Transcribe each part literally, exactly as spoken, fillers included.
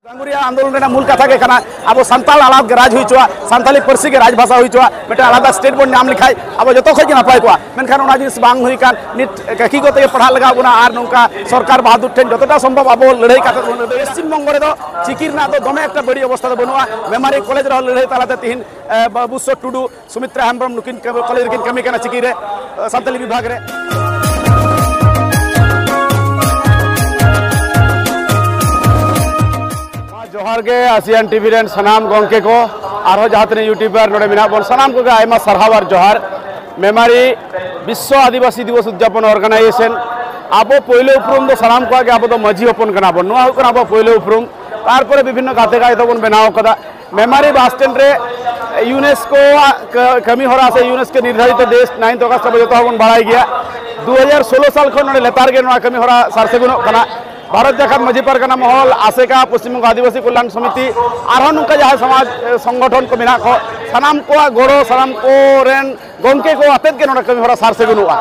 ᱰᱟᱝᱜᱩᱨᱤᱭᱟ ᱟᱱᱫᱳᱞᱚᱱ ᱨᱮᱱᱟᱜ ᱢᱩᱞ ᱠᱟᱛᱷᱟ ᱜᱮ ᱠᱟᱱᱟ, ᱟᱵᱚ ᱥᱟᱱᱛᱟᱲ ᱟᱞᱟᱫᱟ ᱜᱮ ᱨᱟᱡᱽ ᱦᱩᱭ ᱦᱚᱪᱚᱣᱟ, ᱥᱟᱱᱛᱟᱞᱤ ᱯᱟᱹᱨᱥᱤ ᱜᱮ ᱨᱟᱡᱽ ᱵᱷᱟᱥᱟ ᱦᱩᱭ ᱦᱚᱪᱚᱣᱟ, ᱢᱤᱫᱴᱟᱝ ᱟᱞᱟᱫᱟ ᱥᱴᱮᱴ ᱵᱚᱱ ᱧᱟᱢ ᱞᱮᱠᱷᱟᱡ ᱟᱵᱚ ᱡᱚᱛᱚ ᱠᱷᱚᱡ ᱜᱮ ᱱᱟᱯᱟᱭ ᱠᱚᱜᱼᱟ᱾ ᱢᱮᱱᱠᱷᱟᱱ ᱚᱱᱟ ᱡᱤᱱᱤᱥ ᱵᱟᱝ ᱦᱩᱭ ᱠᱟᱱ, ᱱᱤᱛ ᱠᱟᱹᱠᱤ ᱠᱚ ᱛᱮᱜᱮ ᱯᱟᱲᱦᱟᱜ ᱞᱟᱜᱟᱣ ᱵᱚᱱᱟ ᱟᱨ ᱱᱚᱝᱠᱟ ᱥᱚᱨᱠᱟᱨ ᱵᱟᱦᱟᱫᱩᱨ ᱴᱷᱮᱱ ᱡᱚᱛᱚᱴᱟ ᱥᱚᱢᱵᱷᱚᱵ ᱟᱵᱚ ᱞᱟᱹᱲᱦᱟᱹᱭ ᱠᱟᱛᱮ ᱵᱚᱱ ᱞᱟᱹᱲᱦᱟᱹᱭ᱾ ᱯᱚᱥᱪᱤᱢ ᱵᱚᱝᱜᱚ ᱨᱮᱫᱚ ᱪᱤᱠᱤ ᱨᱮᱱᱟᱜ ᱫᱚ ᱫᱚᱢᱮ ᱮᱠᱴᱟ ᱵᱟᱹᱲᱤᱡ ᱚᱵᱚᱥᱛᱷᱟ ᱫᱚ ᱵᱟᱹᱱᱩᱜᱼᱟ᱾ ᱢᱮᱢᱟᱨᱤ ᱠᱚᱞᱮᱡᱽ ᱨᱮᱦᱚᱸ ᱞᱟᱹᱲᱦᱟᱹᱭ ᱛᱟᱞᱟᱛᱮ ᱛᱤᱦᱤᱧ, ᱮ, ᱵᱟᱵᱩᱥᱥᱚᱨ ᱴᱩᱰᱩ, ᱥᱩᱢᱤᱛᱨᱟ ᱦᱮᱢᱵᱨᱚᱢ ᱱᱩᱠᱤᱱ ᱠᱚᱞᱮᱡᱽ ᱨᱮᱠᱤᱱ ᱠᱟᱹᱢᱤ ᱠᱟᱱᱟ ᱪᱤᱠᱤ ᱨᱮ, ᱥᱟᱱᱛᱟᱞᱤ ᱵᱤᱵᱷᱟᱜᱽ ᱨᱮ᱾ ᱡᱚᱦᱟᱨ ᱜᱮ ᱮᱥᱤᱭᱟᱱ ᱴᱤᱵᱷᱤ ᱨᱮᱱ ᱥᱟᱱᱟᱢ ᱜᱚᱢᱠᱮ ᱠᱚ, ᱟᱨᱦᱚᱸ ᱡᱟᱦᱟᱸ ᱛᱤᱱᱟᱹᱜ ᱭᱩᱴᱩᱵᱟᱨ ᱱᱚᱰᱮ ᱢᱮᱱᱟᱜ ᱵᱚᱱ, ᱥᱟᱱᱟᱢ ᱠᱚᱜᱮ ᱟᱭᱢᱟ ᱥᱟᱨᱦᱟᱣ ᱟᱨ ᱡᱚᱦᱟᱨ᱾ ᱢᱮᱢᱟᱨᱤ ᱵᱤᱥᱥᱚ ᱟᱹᱫᱤᱵᱟᱹᱥᱤ ᱫᱤᱵᱚᱥ ᱩᱫᱽᱡᱟᱯᱚᱱ ᱚᱨᱜᱟᱱᱟᱭᱡᱮᱥᱚᱱ, ᱟᱵᱚ ᱯᱳᱭᱞᱳ ᱩᱯᱨᱩᱢ ᱫᱚ ᱥᱟᱱᱟᱢ ᱠᱚᱣᱟᱜ ᱜᱮ, ᱟᱵᱚ ᱫᱚ ᱢᱟᱹᱡᱷᱤ ᱦᱚᱯᱚᱱ ᱠᱟᱱᱟ ᱵᱚᱱ, ᱱᱚᱣᱟ ᱦᱩᱭᱩᱜ ᱠᱟᱱᱟ ᱟᱵᱚ ᱯᱳᱭᱞᱳ ᱩᱯᱨᱩᱢ᱾ ᱛᱟᱨᱯᱚᱨᱮ ᱵᱤᱵᱷᱤᱱᱱᱚ ᱜᱟᱛᱮ ᱜᱟᱭ ᱫᱚᱵᱚᱱ ᱵᱮᱱᱟᱣ ᱠᱟᱫᱟ᱾ ᱢᱮᱢᱟᱨᱤ ᱵᱟᱥ ᱥᱴᱮᱱᱰ ᱨᱮ ᱭᱩᱱᱮᱥᱠᱳ ᱟᱜ ᱠᱟᱹ-, ᱠᱟᱹᱢᱤ ᱦᱚᱨᱟ ᱥᱮ ᱭᱩᱱᱮᱥᱠᱳ ᱱᱤᱨᱫᱷᱟᱨᱤᱛ ᱫᱮᱥ, ᱱᱟᱭᱤᱱᱛᱷ ᱚᱜᱟᱥᱴ ᱟᱵᱚ ᱡᱚᱛᱚ ᱦᱚᱲ ᱵᱚᱱ ᱵᱟᱲᱟᱭ ᱜᱮᱭᱟ᱾ ᱫᱩ ᱦᱟᱡᱟᱨ ᱥᱳᱞᱳ ᱥᱟᱞ ᱠᱷᱚᱱ ᱱᱚᱰᱮ ᱞᱮᱛᱟᱲ ᱜᱮ ᱱᱚᱣᱟ ᱠᱟᱹᱢᱤ ᱦᱚᱨᱟ ᱥᱟᱨ ᱥᱟᱹᱜᱩᱱᱚᱜ ᱠᱟᱱᱟ᱾ ᱵᱷᱟᱨᱚᱛ ᱡᱟᱠᱟᱛ ᱢᱟᱹᱡᱷᱤ ᱯᱟᱨᱜᱟᱱᱟ ᱢᱚᱦᱚᱞ, ᱟᱥᱮᱠᱟ, ᱯᱚᱥᱪᱤᱢ ᱵᱚᱝᱜᱚ ᱟᱹᱫᱤᱵᱟᱹᱥᱤ ᱠᱚᱞᱭᱟᱱ ᱥᱚᱢᱤᱛᱤ, ᱟᱨᱦᱚᱸ ᱱᱚᱝᱠᱟ ᱡᱟᱦᱟᱸᱭ ᱥᱚᱢᱟᱡᱽ, ᱮ, ᱥᱚᱝᱜᱚᱴᱷᱚᱱ ᱠᱚ ᱢᱮᱱᱟᱜ ᱠᱚ, ᱥᱟᱱᱟᱢ ᱠᱚᱣᱟᱜ ᱜᱚᱲᱚ, ᱥᱟᱱᱟᱢ ᱠᱚᱨᱮᱱ ᱜᱚᱢᱠᱮ ᱠᱚ ᱟᱛᱮᱫ ᱜᱮ ᱱᱚᱰᱮ ᱠᱟᱹᱢᱤ ᱦᱚᱨᱟ ᱥᱟᱨ ᱥᱟᱹᱜᱩᱱᱚᱜᱼᱟ᱾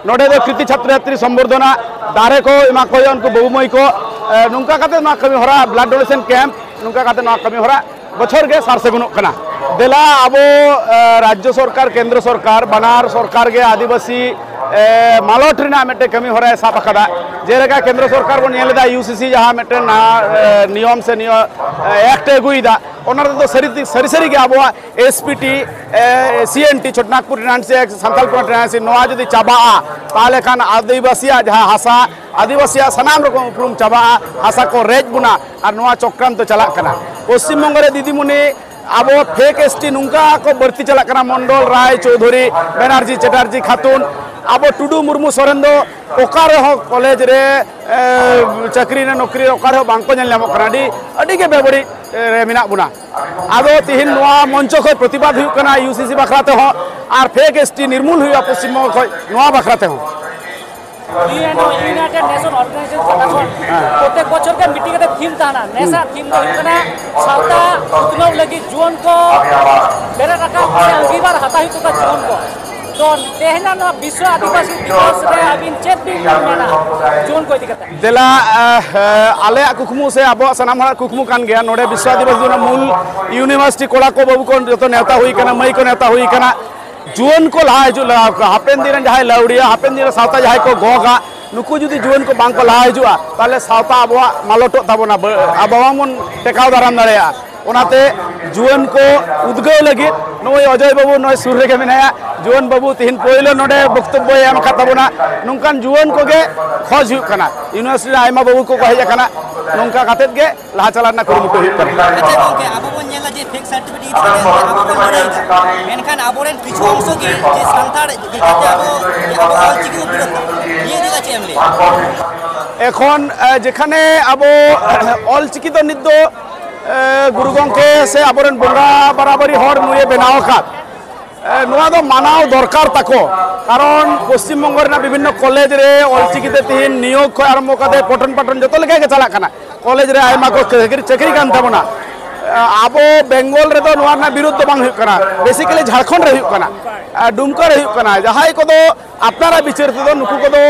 ᱱᱚᱰᱮ ᱫᱚ ᱠᱨᱤᱛᱤ ᱪᱷᱟᱛᱨᱚ ᱪᱷᱟᱛᱨᱤ ᱥᱚᱢᱵᱚᱨᱫᱷᱚᱱᱟ ᱫᱟᱨᱮ ᱠᱚ ᱮᱢᱟ ᱠᱚ ᱦᱩᱭᱩᱜᱼᱟ ᱩᱱᱠᱩ ᱵᱟᱹᱵᱩ ᱢᱟᱹᱭ ᱠᱚ᱾ ᱮ, ᱱᱚᱝᱠᱟ ᱠᱟᱛᱮ ᱱᱚᱣᱟ ᱠᱟᱹᱢᱤ ᱦᱚᱨᱟ, ᱵᱞᱟᱰ ᱰᱳᱱᱮᱥᱚᱱ ᱠᱮᱢᱯ, ᱱᱚᱝᱠᱟ ᱠᱟᱛᱮ ᱱᱚᱣᱟ ᱠᱟᱹᱢᱤ ᱦᱚᱨᱟ ᱵᱚᱪᱷᱚᱨ ᱜᱮ ᱥᱟᱨ ᱥᱟᱹᱜᱩᱱᱚᱜ ᱠᱟᱱᱟ᱾ ᱫᱮᱞᱟ ᱟᱵᱚ, ᱮ, ᱨᱟᱡᱽᱡᱚ ᱥᱚᱨᱠᱟᱨ, ᱠᱮᱱᱫᱨᱚ ᱥᱚᱨᱠᱟᱨ, ᱵᱟᱱᱟᱨ ᱥᱚᱨᱠᱟᱨ ᱜᱮ ᱟᱹᱫᱤᱵᱟᱹᱥᱤ, ᱮ, ᱢᱟᱞᱚᱴ ᱨᱮᱱᱟᱜ ᱢᱤᱫᱴᱮᱱ ᱠᱟᱹᱢᱤ ᱦᱚᱨᱟᱭ ᱥᱟᱵ ᱟᱠᱟᱫᱟ᱾ ᱡᱮᱞᱮᱠᱟ ᱠᱮᱱᱫᱨᱚ ᱥᱚᱨᱠᱟᱨ ᱵᱚᱱ ᱧᱮᱞ ᱮᱫᱟ, ᱭᱩ ᱥᱤ ᱥᱤ ᱡᱟᱦᱟᱸ ᱢᱤᱫᱴᱮᱱ ᱱᱟᱣᱟ, ᱮ, ᱱᱤᱭᱚᱢ ᱥᱮ ᱱᱤᱭᱚ-, ᱮ, ᱮᱠᱴ ᱮ ᱟᱹᱜᱩᱭᱮᱫᱟ, ᱚᱱᱟ ᱨᱮᱫᱚ ᱥᱟᱹᱨᱤ, ᱥᱟᱹᱨᱤ ᱥᱟᱹᱨᱤ ᱜᱮ ᱟᱵᱚᱣᱟᱜ ᱮᱥ ᱯᱤ ᱴᱤ, ᱮ, ᱥᱤ N T, Chhotanagpur ᱴᱮᱱᱟᱱᱥᱤ act, Santal ᱠᱚ ᱴᱮᱱᱟᱱᱥᱤ, ᱱᱚᱣᱟ ᱡᱩᱫᱤ ᱪᱟᱵᱟᱜᱼᱟ, ᱛᱟᱦᱚᱞᱮ ᱠᱷᱟᱱ ᱟᱹᱫᱤᱵᱟᱹᱥᱤᱭᱟᱜ ᱡᱟᱦᱟᱸ ᱦᱟᱥᱟ, ᱟᱹᱫᱤᱵᱟᱹᱥᱤᱭᱟᱜ ᱥᱟᱱᱟᱢ ᱨᱚᱠᱚᱢ ᱩᱯᱨᱩᱢ ᱪᱟᱵᱟᱜᱼᱟ, ᱦᱟᱥᱟ ᱠᱚ ᱨᱮᱡ ᱵᱚᱱᱟ, ᱟᱨ ᱱᱚᱣᱟ ᱪᱚᱠᱨᱟᱱᱛᱚ ᱪᱟᱞᱟᱜ ᱠᱟᱱᱟ᱾ ᱯᱚᱥᱪᱤᱢ ᱵᱚᱝᱜᱚ ᱨᱮ ᱫᱤᱫᱤᱢᱩᱱᱤ, ᱟᱵᱚ ᱯᱷᱮᱠ ᱮᱥ ᱴᱤ ᱱᱚᱝᱠᱟ ᱠᱚ ᱵᱟᱹᱲᱛᱤ ᱪᱟᱞᱟᱜ ᱠᱟᱱᱟ, ᱢᱚᱱᱰᱚᱞ, ᱨᱟᱭ, ᱪᱳᱣᱫᱷᱩᱨᱤ, ᱵᱮᱱᱟᱨᱡᱤ, ᱪᱮᱴᱟᱨᱡᱤ, ᱠᱷᱟᱛᱩᱱ, ᱟᱵᱚ ᱴᱩᱰᱩ, ᱢᱩᱨᱢᱩ, ᱥᱚᱨᱮᱱ ᱫᱚ ᱚᱠᱟ ᱨᱮᱦᱚᱸ ᱠᱚᱞᱮᱡᱽ ᱨᱮ, ᱮ, ᱪᱟᱹᱠᱨᱤ ᱨᱮ, ᱱᱚᱠᱨᱤ ᱨᱮ ᱚᱠᱟ ᱨᱮᱦᱚᱸ ᱵᱟᱝᱠᱚ ᱧᱮᱞ ᱧᱟᱢᱚᱜ ᱠᱟᱱᱟ᱾ ᱟᱹᱰᱤ, ᱟᱹᱰᱤ ᱜᱮ ᱵᱮᱵᱟᱹᱲᱤᱡ, ᱮ, ᱨᱮ ᱢᱮᱱᱟᱜ ᱵᱚᱱᱟ᱾ ᱟᱫᱚ ᱛᱤᱦᱤᱧ ᱱᱚᱣᱟ ᱢᱚᱧᱪᱚ ᱠᱷᱚᱱ ᱯᱨᱚᱛᱤᱵᱟᱫ ᱦᱩᱭᱩᱜ ᱠᱟᱱᱟ ᱭᱩ ᱥᱤ ᱥᱤ ᱵᱟᱠᱷᱨᱟ ᱛᱮᱦᱚᱸ, ᱟᱨ ᱯᱷᱮᱠ ᱮᱥ ᱴᱤ ᱱᱤᱨᱢᱩᱞ ᱦᱩᱭᱩᱜᱼᱟ ᱯᱚᱥᱪᱤᱢ ᱵᱚᱝᱜᱚ ᱠᱷᱚᱱ, ᱱᱚᱣᱟ ᱵᱟᱠᱷᱨᱟ ᱛᱮᱦᱚᱸ᱾ ᱤᱭᱩᱱᱟᱭᱴᱮᱰ ᱱᱮᱥᱚᱱ ᱚᱨᱜᱟᱱᱟᱭᱡᱮᱥᱚᱱ ᱯᱟᱦᱴᱟ ᱠᱷᱚᱱ ᱯᱨᱚᱛᱮᱠ ᱵᱚᱪᱷᱚᱨ ᱜᱮ ᱢᱤᱫᱴᱤᱡ ᱠᱟᱛᱮ ᱛᱷᱤᱢ ᱛᱟᱦᱮᱱᱟ᱾ ᱱᱮᱥᱟᱜ ᱛᱷᱤᱢ ᱫᱚ ᱦᱩᱭᱩᱜ ᱠᱟᱱᱟ ᱥᱟᱶᱛᱟ ᱩᱛᱱᱟᱹᱣ ᱞᱟᱹᱜᱤᱫ ᱡᱩᱣᱟᱹᱱ ᱠᱚ ᱵᱮᱨᱮᱫ ᱨᱟᱠᱟᱵ ᱥᱮ ᱟᱸᱜᱤᱵᱷᱟᱨ ᱦᱟᱛᱟᱣ ᱦᱩᱭᱩᱜ ᱛᱟᱠᱚᱣᱟ ᱡᱩᱣᱟᱹᱱ ᱠᱚ᱾ ᱛᱚ, ᱛᱮᱦᱮᱧᱟᱜ ᱱᱚᱣᱟ ᱵᱤᱥᱥᱚ ᱟᱹᱫᱤᱵᱟᱹᱥᱤ ᱫᱤᱵᱚᱥ ᱨᱮ ᱟᱹᱵᱤᱱ ᱪᱮᱫ ᱵᱤᱱ ᱢᱮᱱᱟ ᱡᱩᱣᱟᱹᱱ ᱠᱚ ᱤᱫᱤ ᱠᱟᱛᱮ? ᱫᱮᱞᱟ, ᱟᱦ, ᱟᱞᱮᱭᱟᱜ ᱠᱩᱠᱢᱩ ᱥᱮ ᱟᱵᱚᱣᱟᱜ ᱥᱟᱱᱟᱢ ᱦᱚᱲᱟᱜ ᱠᱩᱠᱢᱩ ᱠᱟᱱ ᱜᱮᱭᱟ, ᱱᱚᱰᱮ ᱵᱤᱥᱥᱚ ᱟᱹᱫᱤᱵᱟᱹᱥᱤ ᱚᱱᱟ ᱢᱩᱞ ᱤᱭᱩᱱᱤᱵᱷᱟᱨᱥᱤᱴᱤ ᱠᱚᱲᱟ ᱠᱚ, ᱵᱟᱹᱵᱩ ᱠᱚ ᱡᱚᱛᱚ ᱱᱮᱣᱛᱟ ᱦᱩᱭ ᱠᱟᱱᱟ, ᱢᱟᱹᱭ ᱠᱚ ᱱᱮᱣᱛᱟ ᱦᱩᱭ ᱠᱟᱱᱟ᱾ ᱡᱩᱣᱟᱹᱱ ᱠᱚ ᱞᱟᱦᱟ ᱦᱤᱡᱩᱜ ᱞᱟᱜᱟᱣ ᱠᱚᱣᱟ᱾ ᱦᱟᱯᱮᱱ ᱫᱤᱱ ᱨᱮᱱ ᱡᱟᱦᱟᱸᱭ ᱞᱟᱹᱣᱲᱤᱭᱟ, ᱦᱟᱯᱮᱱ ᱫᱤᱱ ᱨᱮ ᱥᱟᱶᱛᱟ ᱡᱟᱦᱟᱸᱭ ᱠᱚ ᱜᱚᱜᱟ, ᱱᱩᱠᱩ ᱡᱩᱫᱤ ᱡᱩᱣᱟᱹᱱ ᱠᱚ ᱵᱟᱝ ᱠᱚ ᱞᱟᱦᱟ ᱦᱤᱡᱩᱜᱼᱟ, ᱛᱟᱦᱚᱞᱮ ᱥᱟᱶᱛᱟ ᱟᱵᱚᱣᱟᱜ ᱢᱟᱞᱚᱴᱚᱜ ᱛᱟᱵᱚᱱᱟ, ᱵᱟ-, ᱟᱵᱚ ᱵᱟᱝᱵᱚᱱ ᱴᱮᱠᱟᱣ ᱫᱟᱨᱟᱢ ᱫᱟᱲᱮᱭᱟᱜᱼᱟ᱾ ᱚᱱᱟᱛᱮ ᱡᱩᱣᱟᱹᱱ ᱠᱚ ᱩᱫᱽᱜᱟᱹᱣ ᱞᱟᱹᱜᱤᱫ ᱱᱩᱭ ᱚᱡᱚᱭ ᱵᱟᱹᱵᱩ ᱱᱚᱜᱼᱚᱭ ᱥᱩᱨ ᱨᱮᱜᱮ ᱢᱮᱱᱟᱭᱟ, ᱡᱩᱣᱟᱹᱱ ᱵᱟᱹᱵᱩ ᱛᱤᱦᱤᱧ ᱯᱳᱭᱞᱳ ᱱᱚᱰᱮ ᱵᱚᱠᱛᱚᱵᱵᱚᱭ ᱮᱢ ᱟᱠᱟᱫ ᱛᱟᱵᱚᱱᱟ᱾ ᱱᱚᱝᱠᱟᱱ ᱡᱩᱣᱟᱹᱱ ᱠᱚᱜᱮ ᱠᱷᱚᱡᱽ ᱦᱩᱭᱩᱜ ᱠᱟᱱᱟ᱾ ᱤᱭᱩᱱᱤᱵᱷᱟᱨᱥᱤᱴᱤ ᱨᱮ ᱟᱭᱢᱟ ᱵᱟᱹᱵᱩ ᱠᱚᱠᱚ ᱦᱮᱡ ᱟᱠᱟᱱᱟ, ᱱᱚᱝᱠᱟ ᱠᱟᱛᱮᱫ ᱜᱮ ᱞᱟᱦᱟ ᱪᱟᱞᱟᱜ ᱨᱮᱱᱟᱜ ᱠᱩᱨᱩᱢᱩᱴᱩ ᱦᱩᱭᱩᱜ ᱠᱟᱱᱟ᱾ ᱟᱪᱪᱷᱟ ᱜᱚᱝᱠᱮ, ᱟᱵᱚ ᱵᱚᱱ ᱧᱮᱞᱟ ᱡᱮ ᱯᱷᱮᱠ ᱥᱟᱨᱴᱤᱯᱷᱤᱠᱮᱴ ᱤᱫᱤ ᱠᱟᱛᱮ ᱟᱵᱚ ᱵᱚᱱ ᱞᱟᱹᱲᱦᱟᱹᱭ ᱮᱫᱟ, ᱢᱮᱱᱠᱷᱟᱱ ᱟᱵᱚᱨᱮᱱ ᱠᱤᱪᱷᱩ ᱚᱝᱥᱚ ᱜᱮ ᱡᱮ ᱥᱟᱱᱛᱟᱲ ᱞᱮᱠᱟᱛᱮ ᱟᱵᱚ, ᱡᱮ ᱟᱵᱚ ᱚᱞ ᱪᱤᱠᱤ ᱵᱚᱱ ᱵᱤᱨᱳᱫ ᱮᱫᱟ, ᱱᱤᱭᱟᱹ ᱤᱫᱤ ᱠᱟᱛᱮ ᱪᱮᱫ ᱮᱢ ᱞᱟᱹᱭᱟ? ᱮᱠᱷᱚᱱ, ᱮ, ᱡᱮᱠᱷᱟᱱᱮ ᱟᱵᱚ ᱚᱞ ᱪᱤᱠᱤ ᱫᱚ ᱱᱤᱛ ᱫᱚ, ᱮ, ᱜᱩᱨᱩ ᱜᱚᱢᱠᱮ ᱥᱮ ᱟᱵᱚᱨᱮᱱ ᱵᱚᱸᱜᱟ ᱵᱟᱨᱟᱵᱟᱨᱤ ᱦᱚᱲ ᱱᱩᱭᱮ ᱵᱮᱱᱟᱣ ᱟᱠᱟᱫ, ᱮ, ᱱᱚᱣᱟ ᱫᱚ ᱢᱟᱱᱟᱣ ᱫᱚᱨᱠᱟᱨ ᱛᱟᱠᱚ᱾ ᱠᱟᱨᱚᱱ ᱯᱚᱥᱪᱤᱢ ᱵᱚᱝᱜᱚ ᱨᱮᱱᱟᱜ ᱵᱤᱵᱷᱤᱱᱱᱚ ᱠᱚᱞᱮᱡᱽ ᱨᱮ ᱚᱞ ᱪᱤᱠᱤ ᱛᱮ ᱛᱮᱦᱮᱧ ᱱᱤᱭᱳᱜᱽ ᱠᱷᱚᱱ ᱟᱨᱟᱢᱵᱷᱚ ᱠᱟᱛᱮ ᱯᱚᱴᱚᱱ ᱯᱟᱴᱚᱱ ᱡᱚᱛᱚ ᱞᱮᱠᱟ ᱜᱮ ᱪᱟᱞᱟᱜ ᱠᱟᱱᱟ᱾ ᱠᱚᱞᱮᱡᱽ ᱨᱮ ᱟᱭᱢᱟ ᱠᱚ ᱪᱟᱹᱠᱨᱤ, ᱪᱟᱹᱠᱨᱤ ᱠᱟᱱ ᱛᱟᱵᱚᱱᱟ᱾ ᱮ, ᱟᱵᱚ ᱵᱮᱝᱜᱚᱞ ᱨᱮᱫᱚ ᱱᱚᱣᱟ ᱨᱮᱱᱟᱜ ᱵᱤᱨᱳᱫᱷ ᱫᱚ ᱵᱟᱝ ᱦᱩᱭᱩᱜ ᱠᱟᱱᱟ, ᱵᱮᱥᱤᱠᱟᱞᱤ ᱡᱷᱟᱲᱠᱷᱚᱸᱰ ᱨᱮ ᱦᱩᱭᱩᱜ ᱠᱟᱱᱟ, ᱮ, ᱰᱩᱢᱠᱟ ᱨᱮ ᱦᱩᱭᱩᱜ ᱠᱟᱱᱟ᱾ ᱡᱟᱦᱟᱸᱭ ᱠᱚᱫᱚ ᱟᱯᱱᱟᱨᱟᱜ ᱵᱤᱪᱟᱹᱨ ᱛᱮᱫᱚ ᱱᱩᱠᱩ ᱠᱚᱫᱚ,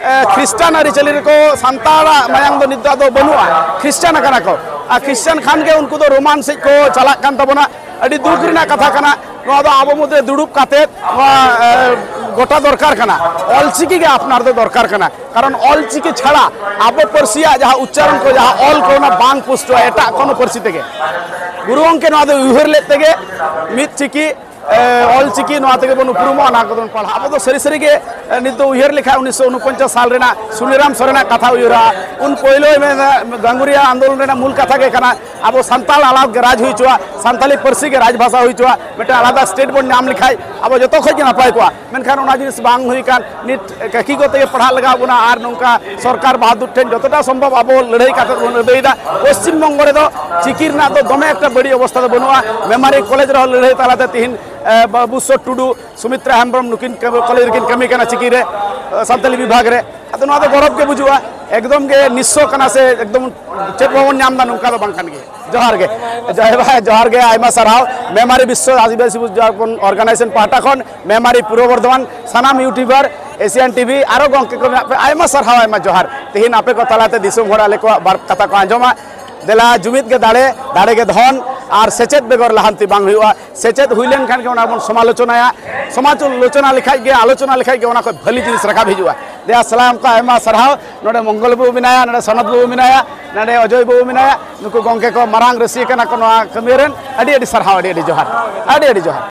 ᱮ, ᱠᱷᱨᱤᱥᱴᱟᱱ ᱟᱹᱨᱤᱪᱟᱹᱞᱤ ᱨᱮᱠᱚ ᱥᱟᱱᱛᱟᱲᱟᱜ ᱢᱟᱭᱟᱝ ᱫᱚ ᱱᱤᱛ ᱫᱚ ᱟᱫᱚ ᱵᱟᱹᱱᱩᱜᱼᱟ, ᱠᱷᱨᱤᱥᱴᱟᱱ ᱟᱠᱟᱱᱟ ᱠᱚ᱾ ᱟᱨ ᱠᱷᱨᱤᱥᱴᱟᱱ ᱠᱷᱟᱱ ᱜᱮ ᱩᱱᱠᱩ ᱫᱚ ᱨᱳᱢᱟᱱ ᱥᱮᱫ ᱠᱚ ᱪᱟᱞᱟᱜ ᱠᱟᱱ ᱛᱟᱵᱚᱱᱟ᱾ ᱟᱹᱰᱤ ᱫᱩᱠ ᱨᱮᱱᱟᱜ ᱠᱟᱛᱷᱟ ᱠᱟᱱᱟ᱾ ᱱᱚᱣᱟ ᱫᱚ ᱟᱵᱚ ᱢᱩᱫᱽᱨᱮ ᱫᱩᱲᱩᱵ ᱠᱟᱛᱮᱫ ᱱᱚᱣᱟ, ᱮ, ᱜᱚᱴᱟ ᱫᱚᱨᱠᱟᱨ ᱠᱟᱱᱟ᱾ ᱚᱞᱪᱤᱠᱤ ᱜᱮ ᱟᱯᱱᱟᱨ ᱫᱚ ᱫᱚᱨᱠᱟᱨ ᱠᱟᱱᱟ, ᱠᱟᱨᱚᱱ ᱚᱞᱪᱤᱠᱤ ᱪᱷᱟᱲᱟ ᱟᱵᱚ ᱯᱟᱹᱨᱥᱤᱭᱟᱜ ᱡᱟᱦᱟᱸ ᱩᱪᱪᱟᱨᱚᱱ ᱠᱚ, ᱡᱟᱦᱟᱸ ᱚᱞ ᱠᱚ, ᱚᱱᱟ ᱵᱟᱝ ᱯᱩᱥᱴᱟᱹᱜᱼᱟ ᱮᱴᱟᱜ ᱠᱳᱱᱳ ᱯᱟᱹᱨᱥᱤ ᱛᱮᱜᱮ᱾ ᱜᱩᱨᱩ ᱜᱚᱢᱠᱮ ᱱᱚᱣᱟ ᱫᱚ ᱩᱭᱦᱟᱹᱨ ᱞᱮᱫ ᱛᱮᱜᱮ ᱢᱤᱫ ᱪᱤᱠᱤ, ᱮ, ᱚᱞ ᱪᱤᱠᱤ ᱱᱚᱣᱟ ᱛᱮᱜᱮ ᱵᱚᱱ ᱩᱯᱨᱩᱢᱚᱜᱼᱟ, ᱚᱱᱟ ᱠᱚᱫᱚ ᱵᱚᱱ ᱯᱟᱲᱦᱟᱜᱼᱟ᱾ ᱟᱵᱚ ᱫᱚ ᱥᱟᱹᱨᱤ ᱥᱟᱹᱨᱤ ᱜᱮ, ᱮ, ᱱᱤᱛ ᱫᱚ ᱩᱭᱦᱟᱹᱨ ᱞᱮᱠᱷᱟᱱ ᱩᱱᱤᱥᱥᱚ ᱩᱱᱩᱯᱚᱧᱪᱟᱥ ᱥᱟᱞ ᱨᱮᱱᱟᱜ ᱥᱩᱱᱤᱨᱟᱢ ᱥᱚᱨᱮᱱᱟᱜ ᱠᱟᱛᱷᱟ ᱩᱭᱦᱟᱹᱨᱟ᱾ ᱩᱱ ᱯᱳᱭᱞᱳᱭ ᱢᱮᱱᱟ, ᱜᱟᱝᱜᱩᱨᱤᱭᱟ ᱟᱱᱫᱳᱞᱚᱱ ᱨᱮᱱᱟᱜ ᱢᱩᱞ ᱠᱟᱛᱷᱟ ᱜᱮ ᱠᱟᱱᱟ, ᱟᱵᱚ ᱥᱟᱱᱛᱟᱲ ᱟᱞᱟᱜᱽ ᱨᱟᱡᱽ ᱦᱩᱭ ᱦᱚᱪᱚᱣᱟ, ᱥᱟᱱᱛᱟᱞᱤ ᱯᱟᱹᱨᱥᱤ ᱜᱮ ᱨᱟᱡᱽ ᱵᱷᱟᱥᱟ ᱦᱩᱭ ᱦᱚᱪᱚᱣᱟ, ᱢᱤᱫᱴᱟᱝ ᱟᱞᱟᱫᱟ ᱥᱴᱮᱴ ᱵᱚᱱ ᱧᱟᱢ ᱞᱮᱠᱷᱟᱡ ᱟᱵᱚ ᱡᱚᱛᱚ ᱠᱷᱚᱡ ᱜᱮ ᱱᱟᱯᱟᱭ ᱠᱚᱜᱼᱟ᱾ ᱢᱮᱱᱠᱷᱟᱱ ᱚᱱᱟ ᱡᱤᱱᱤᱥ ᱵᱟᱝ ᱦᱩᱭ ᱠᱟᱱ, ᱱᱤᱛ ᱠᱟᱹᱠᱤ ᱠᱚ ᱛᱮᱜᱮ ᱯᱟᱲᱦᱟᱜ ᱞᱟᱜᱟᱣ ᱵᱚᱱᱟ᱾ ᱟᱨ ᱱᱚᱝᱠᱟ ᱥᱚᱨᱠᱟᱨ ᱵᱟᱦᱟᱫᱩᱨ ᱴᱷᱮᱱ ᱡᱚᱛᱚᱴᱟ ᱥᱚᱢᱵᱷᱚᱵ ᱟᱵᱚ ᱞᱟᱹᱲᱦᱟᱹᱭ ᱠᱟᱛᱮ ᱵᱚᱱ ᱟᱹᱫᱟᱹᱭᱮᱫᱟ᱾ ᱯᱚᱥᱪᱤᱢ ᱵᱚᱝᱜᱚ ᱨᱮᱫᱚ ᱪᱤᱠᱤ ᱨᱮᱱᱟᱜ ᱫᱚ ᱫᱚᱢᱮ ᱮᱠᱴᱟ ᱵᱟᱹᱲᱤᱡ ᱚᱵᱚᱥᱛᱷᱟ ᱫᱚ ᱵᱟᱹᱱᱩᱜᱼᱟ᱾ ᱢᱮᱢᱟᱨᱤ ᱠᱚᱞᱮᱡᱽ ᱨᱮᱦᱚᱸ ᱞᱟᱹᱲᱦᱟᱹᱭ ᱛᱟᱞᱟᱛᱮ ᱛᱤᱦᱤᱧ, ᱮ, ᱵᱟᱹᱵᱩᱥᱥᱚᱨ ᱴᱩᱰᱩ, ᱥᱩᱢᱤᱛᱨᱟ ᱦᱮᱢᱵᱨᱚᱢ ᱱᱩᱠᱤᱱ ᱠᱚᱞᱮᱡᱽ ᱨᱮᱠᱤᱱ ᱠᱟᱹᱢᱤ ᱠᱟᱱᱟ ᱪᱤᱠᱤ ᱨᱮ, ᱮ, ᱥᱟᱱᱛᱟᱞᱤ ᱵᱤᱵᱷᱟᱜᱽ ᱨᱮ᱾ ᱟᱫᱚ ᱱᱚᱣᱟ ᱫᱚ ᱜᱚᱨᱚᱵᱽ ᱜᱮ ᱵᱩᱡᱩᱜᱼᱟ᱾ ᱮᱠᱫᱚᱢ ᱜᱮ ᱱᱤᱥᱥᱚ ᱠᱟᱱᱟ ᱥᱮ ᱮᱠᱫᱚᱢ ᱪᱮᱫ ᱵᱟᱵᱚᱱ ᱧᱟᱢ ᱮᱫᱟ, ᱱᱚᱝᱠᱟ ᱫᱚ ᱵᱟᱝ ᱠᱟᱱ ᱜᱮᱭᱟ᱾ ᱡᱚᱦᱟᱨ ᱜᱮ, ᱡᱚᱦᱟᱨ ᱜᱮ, ᱟᱭᱢᱟ ᱥᱟᱨᱦᱟᱣ᱾ ᱢᱮᱢᱟᱨᱤ ᱵᱤᱥᱥᱚ ᱟᱹᱫᱤᱵᱟᱹᱥᱤ ᱵᱩᱡᱽ ᱡᱚᱦᱟᱨ ᱵᱚᱱ ᱚᱨᱜᱟᱱᱟᱭᱡᱮᱥᱚᱱ ᱯᱟᱦᱴᱟ ᱠᱷᱚᱱ ᱢᱮᱢᱟᱨᱤ ᱯᱩᱨᱵᱚ ᱵᱚᱨᱫᱷᱚᱢᱟᱱ ᱥᱟᱱᱟᱢ ᱭᱩᱴᱩᱵᱟᱨ, ᱮᱥᱤᱭᱟᱱ ᱴᱤᱵᱷᱤ, ᱟᱨᱚ ᱜᱚᱝᱠᱮ ᱠᱚ ᱢᱮᱱᱟᱜ ᱯᱮ, ᱟᱭᱢᱟ ᱥᱟᱨᱦᱟᱣ, ᱟᱭᱢᱟ ᱡᱚᱦᱟᱨ᱾ ᱛᱮᱦᱮᱧ ᱟᱯᱮ ᱠᱚ ᱛᱟᱞᱟᱛᱮ ᱫᱤᱥᱚᱢ ᱦᱚᱲ ᱟᱞᱮ ᱠᱚᱣᱟᱜ ᱵᱟᱨ ᱠᱟᱛᱷᱟ ᱠᱚ ᱟᱸᱡᱚᱢᱟ᱾ ᱫᱮᱞᱟ, ᱡᱩᱢᱤᱫ ᱜᱮ ᱫᱟᱲᱮ, ᱫᱟᱲᱮ ᱜᱮ ᱫᱷᱚᱱ, ᱟᱨ ᱥᱮᱪᱮᱫ ᱵᱮᱜᱚᱨ ᱞᱟᱦᱟᱱᱛᱤ ᱵᱟᱝ ᱦᱩᱭᱩᱜᱼᱟ᱾ ᱥᱮᱪᱮᱫ ᱦᱩᱭ ᱞᱮᱱᱠᱷᱟᱱ ᱜᱮ ᱚᱱᱟ ᱵᱚᱱ ᱥᱚᱢᱟᱞᱳᱪᱚᱱᱟᱭᱟ, ᱥᱚᱢᱟᱞᱳᱪᱚᱱᱟ ᱞᱮᱠᱷᱟᱡ ᱜᱮ, ᱟᱞᱳᱪᱚᱱᱟ ᱞᱮᱠᱷᱟᱡ ᱜᱮ ᱚᱱᱟ ᱠᱷᱚᱱ ᱵᱷᱟᱹᱞᱤ ᱡᱤᱱᱤᱥ ᱨᱟᱠᱟᱵ ᱦᱤᱡᱩᱜᱼᱟ᱾ ᱫᱮᱞᱟ ᱥᱟᱞᱟᱢ ᱠᱚ ᱟᱭᱢᱟ ᱥᱟᱨᱦᱟᱣ᱾ ᱱᱚᱰᱮ ᱢᱚᱝᱜᱚᱞ ᱵᱟᱹᱵᱩ ᱢᱮᱱᱟᱭᱟ, ᱱᱚᱰᱮ ᱥᱚᱱᱚᱛ ᱵᱟᱹᱵᱩ ᱢᱮᱱᱟᱭᱟ, ᱱᱚᱰᱮ ᱚᱡᱚᱭ ᱵᱟᱹᱵᱩ ᱢᱮᱱᱟᱭᱟ᱾ ᱱᱩᱠᱩ ᱜᱚᱝᱠᱮ ᱠᱚ ᱢᱟᱨᱟᱝ ᱨᱟᱹᱥᱤ ᱠᱟᱱᱟ ᱠᱚ ᱱᱚᱣᱟ ᱠᱟᱹᱢᱤ ᱨᱮᱱ᱾ ᱟᱹᱰᱤ ᱟᱹᱰᱤ ᱥᱟᱨᱦᱟᱣ, ᱟᱹᱰᱤ ᱟᱹᱰᱤ ᱡᱚᱦᱟᱨ, ᱟᱹᱰᱤ ᱟᱹᱰᱤ ᱡᱚᱦᱟᱨ᱾